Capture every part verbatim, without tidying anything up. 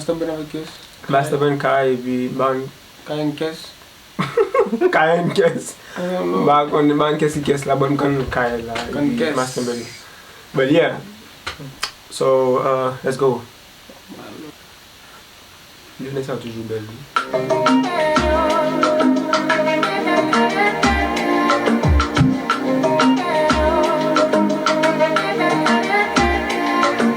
Master Band avèk kès. Master Band Kay epi Ban Kayen kès. Kayen kès. Ba konn ban kès ki kès la, bon, m konn Kay la. Konn epi kès. Master Band. But yeah. So, uh, let's go. Jounen sa toujou bèl wi.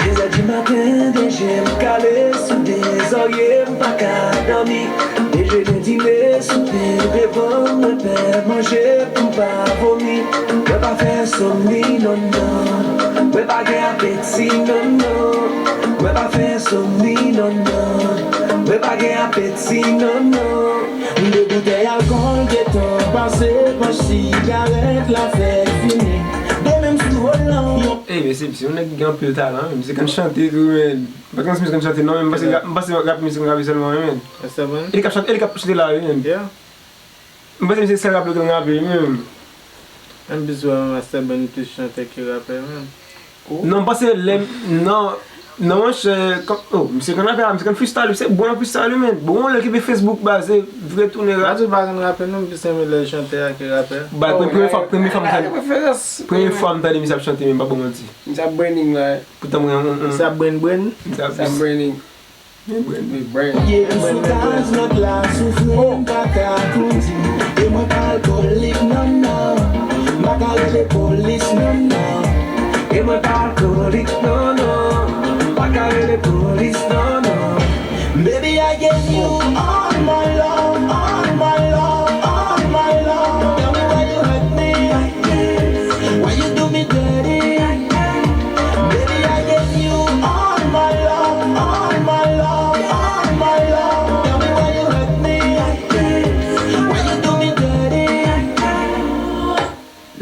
Dezè di maten, de je m kale sou de zòrye, m pa ka dòmi. Dejene, dine, soupe, devan mwen pè manje pou m pa vomi. Mwen pa fè ensomni, non, non. Mwen pa gen apeti, non, non. Mwen pa fè ensomni, non, non. Mwen pa gen apeti, non, non. M de boutèy alkòl, gentan pase panch sigarèt, la fèt fini. De men m sou volan. Ey, mesye, misye yon nèg ki gen anpil talan, wi. Misye konn chante tou, men. M pa t konn si misye konn chante, non, men m panse rap, m panse rap misye konn rape sèlman, wi, men. Master Band? E li k ap chante, e li k ap chante la, wi, men. Yeah. M panse misye sèl rap li konn rape, wi, men. Menm bizwa, Master Band plis chantè ke rapè, men. Non, m panse lè m, non, non, monchè, kòm, oh, misye konn rape, misye konn freestyle, misye bon nan freestyle, wi, men. Bon, lè l kenbe Facebook, baz, e vre tounen rap. M pa di l pa konn rape, non, m plis renmen lè l chantè a ke rapè. Ba, premye fwa, premye fwa m tande, premye fwa m tande misye ap chante, men m pa ba w manti. Misye ap braining la. Poutan mwen, mwen, mwen. Misye ap brain brain. Misye ap braining. Ye m sou kaz nòt la soufri, m pa ka kondi. E mwen pa alkolik, non, non. M pa ka rele polis, non, non. E mwen pa alkolik, non, non. M pa ka rele polis, non, non. Baby, I gave you all my love, all my love, all my love. Tell me why you hurt me like this, why you do me dirty. Baby, I gave you all my love, all my love, all my love. Tell me why you hurt me like this, why you do me dirty.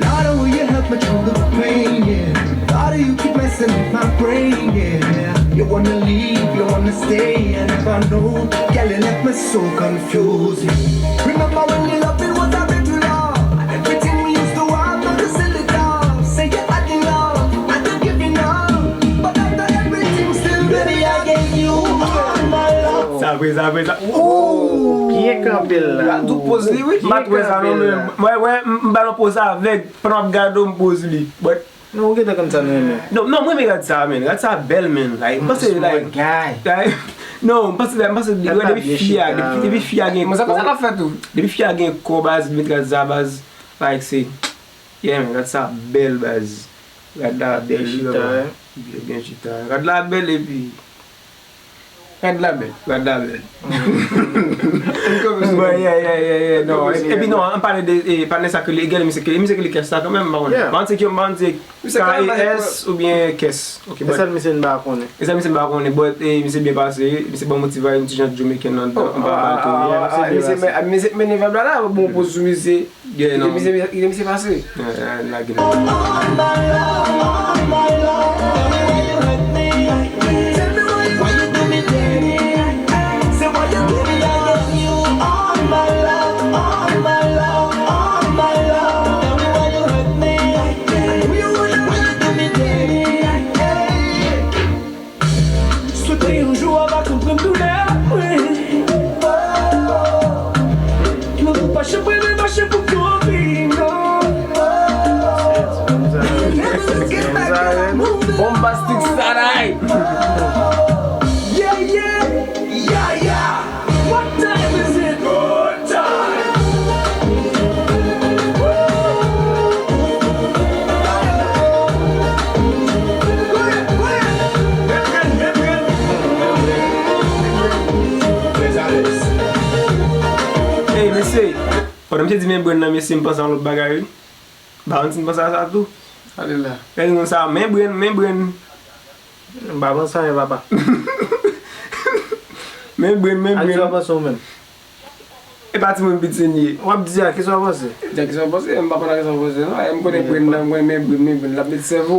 Lord, oh, you help me through the pain, yeah. Lord, you keep messing with my brain, yeah. You wanna leave, you wanna stay, I never know. Girl, you left me so confused, yeah. Remember when you love me was a regular. Everything we used to have, now you sell it off. Say you had enough, and you giving up. But after everything, still, baby, I gave you all my love. Sa vre, sa vre, sa. Ooh! Byen kanpe l la. L al tou poz li, wi. M pa t wè sa, non, men. Mwen, wè, m, m ba l yon poz avèg. Pandan w ap gade w, m poz li. But non, ou gentan konn sa nou renmen. Non, non, mwen renmen rad sa, men. Rad sa bèl, men. Like, m panse, like, like, non, m panse, m panse, depi fi a, depi, depi fi a gen kò, depi fi a gen kò, baz, li met rad sa, baz. Like, se, yeah, men, rad sa bèl, baz. Rad la bèl, wi, papa. Byen chita. Rad la bèl, epi Rad la bèl. Rad la bèl. Bon, yeah, yeah, yeah, yeah, non. Epi non, an pale de, e, patnè sa ke li, gen misye ke, misye ke li kès la kanmenm, m pa konnen. Yeah. M pa konnen se ki, m pa konnen se K E S oubyen kès. Ok, e but sèl misye m pa konnen. E sèl misye m pa konnen, but, e, misye byen pase, misye bon motivay, yon ti jan Jamaican nan, nan, anba bal tou. Misye byen pase. Misye mennen vèb la la, bon poz sou misye. Yeah, non. Kite misye, kite misye pase. Yeah, yeah, lage l. Swete yon jou w ap konprann doulè mwen. Lanmou pa janm mache pou kont li, non. Bombastic Saday. Yeah, yeah, yeah, yeah. What time is it? Good time. Ey, mesye, pandan misye di men Brenn nan, mesye, m panse a yon lòt bagay, wi. Ba yon ti m panse a sa tou. Ale la. Gade non sa, men Brenn, men Brenn. M pa panse anyen, papa. Men Brenn, men Brenn. A kisa w panse ou menm? E pa timoun piti n ye. W ap di a kisa w panse? Di a kisa w panse? M pa konn a kisa w panse non. M konnen Brenn nan, m konnen men Brenn, men Brenn l ap met sèvo.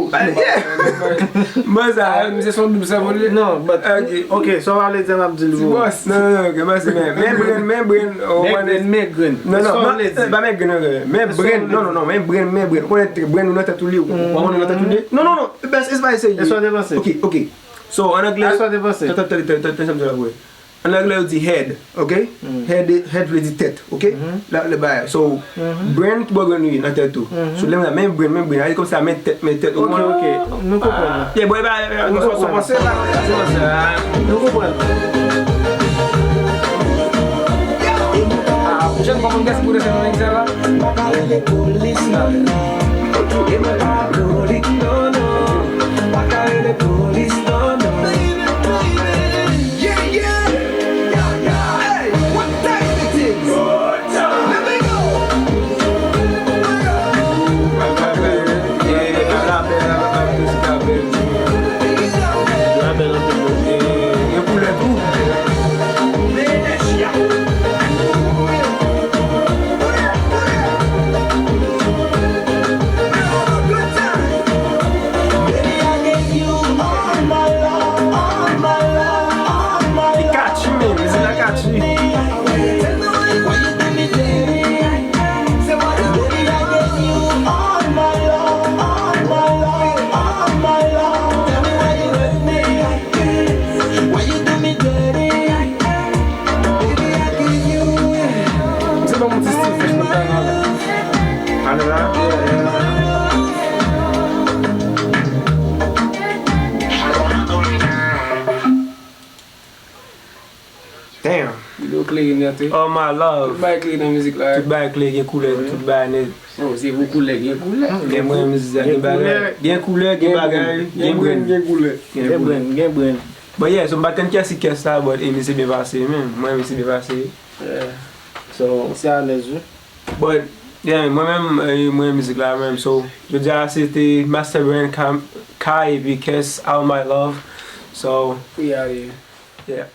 Bon sa. Misye se yon doub sèvo li ye. Non, but, ok, sa w vle di a m ap di l pou ou. Non, non, non, ok, men se men, men Brenn, men Brenn. Men Brenn, men Brenn. Non, non, pa men Brenn, non, non, men Brenn, men Brenn. Ou konnen Brenn ou nan tèt ou li, ou konnen nan tèt ou li. Non, non, non, e pa eseye. E sa w te panse? Ok, ok. So, an anglè, Sa w te panse? Tande, tande, tande, tande sa m di la pou ou. An anglè, yo di head, ok? Head, head vle di tèt, ok? La, le bagay. So, brain ki bò grenn li nan tèt ou. So, lè m la, men brain, men brain, ale kòmsi a men tèt, men tèt. Ok, ok. Nou konprann. Yeah, boy, ba, ba, Nou konprann. Panse la, panse la. Nou konprann. Ah, jèn pa konn kès pou desann nan egzè la. Pa ka rele polis non non. E mwen pa alkolik non non. Pa ka rele polis non non. Baby, baby, yeah, yeah. Yeah, yeah. Hey, what time it is? Let me go. Gen koulè tou. Li catchy, men, mizik la catchy. Se pa yon ti stil fresh mwen ta nan. Ale la. Damn. Videyo klere nèt wi. Oh my love. Tout bagay klere nan mizik la. Tout bagay klere, gen koulè, tout bagay nèt. Oh, se pou koulè, gen koulè. Gen mwen mizik la, gen bagay. Gen koulè, gen bagay, gen brenn. Gen koulè. Gen brenn, gen brenn. But yeah, so m pa t konn kiyès ki kès la, but e mizik byen pase, men. Mwen, mizik byen pase. Yeah. So, Se alèz wi. But, yeah, mwen menm, eh, mwen mizik la menm. So, jodi a se te Master Brand Ka, Ka epi Kès, All My Love. So, Yeah, yeah. Yeah.